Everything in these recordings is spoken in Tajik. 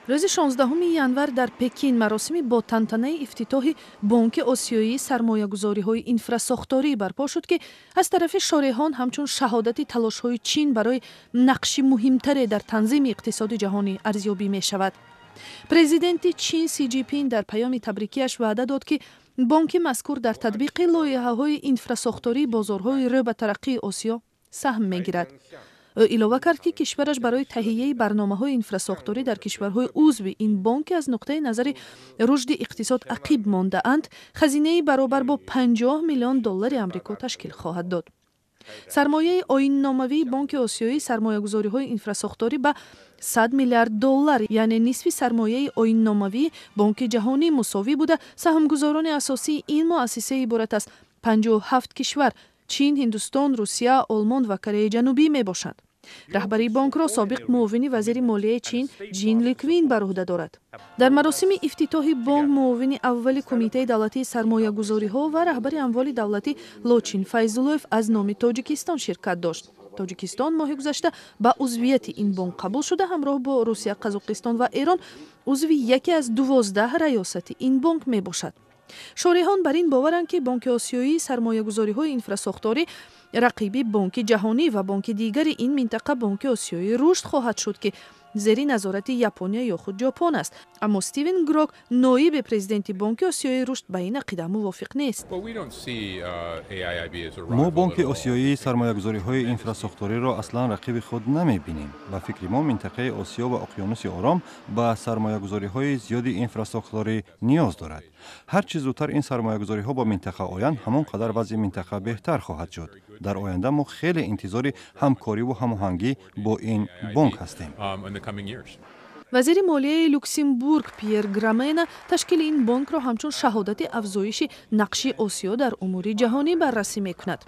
Рӯзи 16 январ дар Пекин маросими бо тантанаи ифтитоҳи Бонки Осиёии сармоягузориҳои инфрасохторӣ барпо шуд, ки аз тарафи шореҳон ҳамчун шаҳодати талошҳои Чин барои нақши муҳимтаре дар танзими иқтисоди ҷаҳонӣ арзёбӣ мешавад. Президенти Чин Си Ҷинпин дар паёми табрикияш ваъда дод, ки бонки мазкур дар татбиқи лоиҳаҳои инфрасохтории бозорҳои рӯ ба тараққии Осиё саҳм мегирад. Ӯ илова кард, ки кишвараш барои таҳияи барномаҳои инфрасохторӣ дар кишварҳои узви ин бонк, ки аз нуқтаи назари рушди иқтисод ақиб мондаанд, хазинаи баробар бо 50 миллион доллари Амрико ташкил хоҳад дод. Сармояи оинномавии Бонки Осиёии сармоягузориҳои инфрасохторӣ ба 100 миллиард доллар, яъне нисфи сармояи оинномавии Бонки Ҷаҳонӣ мусовӣ буда, саҳмгузорони асосии ин муассиса иборат аз 57 кишвар, Чин, Ҳиндустон, Русия, Олмон ва Кореяи Ҷанубӣ мебошанд. Раҳбарии бонкро собиқ муовини вазири молияи Чин Ҷин Ликвин бар уҳда дорад. Дар маросими ифтитоҳи бонк муовини аввали Кумитаи давлатии сармоягузориҳо ва раҳбари амволи давлатӣ Лочин Файзуллоев аз номи Тоҷикистон ширкат дошт. Тоҷикистон моҳи гузашта ба узвияти ин бонк қабул шуда, ҳамроҳ бо Русия, Қазоқистон ва Эрон узви яке аз 12 раёсати ин бонк мебошад. Шореҳон бар ин боваранд, ки Бонки Осиёии сармоягузориҳои инфрасохторӣ рақиби Бонки Ҷаҳонӣ ва бонки дигари ин минтақа, Бонки Осиёии Рушд хоҳад шуд, ки зери назорати Япония ё худ Ҷопон аст. Аммо Стивен Грок, ноиби президенти Бонки Осиёии Рушд, ба ин ақида мувофиқ нест. Мо Бонки Осиёии сармоягузориҳои инфрасохториро аслан рақиби худ намебинем. Ба фикри мо, минтақаи Осиё ва Уқёнуси Ором ба сармоягузориҳои зиёди инфрасохторӣ ниёз дорад. Ҳар чӣ зудтар ин сармоягузориҳо ба минтақа оянд, ҳамон қадар вазъи минтақа беҳтар хоҳад шуд. Дар оянда мо хеле интизори ҳамкориву ҳамоҳангӣ бо ин бонк ҳастем. Вазири молияи Люксембург Пьер Грамена ташкили ин бонкро ҳамчун шаҳодати афзоиши нақши Осиё дар умури ҷаҳонӣ баррасӣ мекунад.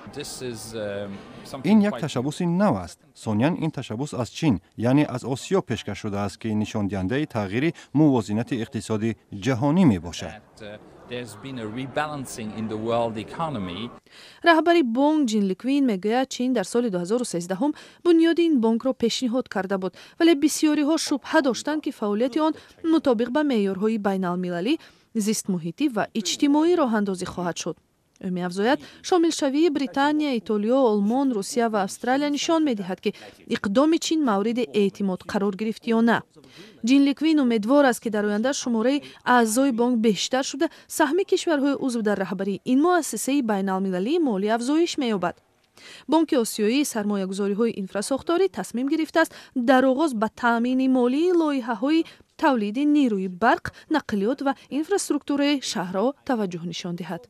Ин як ташаббуси нав аст. Сониян, ин ташаббус аз Чин, яъне аз Осиё пешкаш шудааст, ки нишондиҳандаи тағйири мувозинати иқтисоди ҷаҳонӣ мебошад. Раҳбари бонк Ҷин Ликвин мегӯяд, Чин дар соли 2013 бунёди ин бонкро пешниҳод карда буд, вале бисёриҳо шубҳа доштанд, ки фаъолияти он мутобиқ ба меъёрҳои байналмилалӣ, зистмуҳитӣ ва иҷтимоӣ роҳандозӣ хоҳад шуд. Ӯ меафзояд, шомилшавии Британия, Итолиё, Олмон, Русия ва Австралия нишон медиҳад, ки иқдоми Чин мавриди эътимод қарор гирифт ё на. Ҷин Ликвин умедвор аст, ки дар оянда шумораи аъзои бонк бештар шуда, саҳми кишварҳои узв дар раҳбарии ин муассисаи байналмилалии молӣ афзоиш меёбад. Бонки Осиёии сармоягузориҳои инфрасохторӣ тасмим гирифтааст дар оғоз ба таъмини молии лоиҳаҳои тавлиди нерӯи барқ, нақлиёт ва инфраструктураи шаҳрҳо таваҷҷӯҳ нишон диҳад.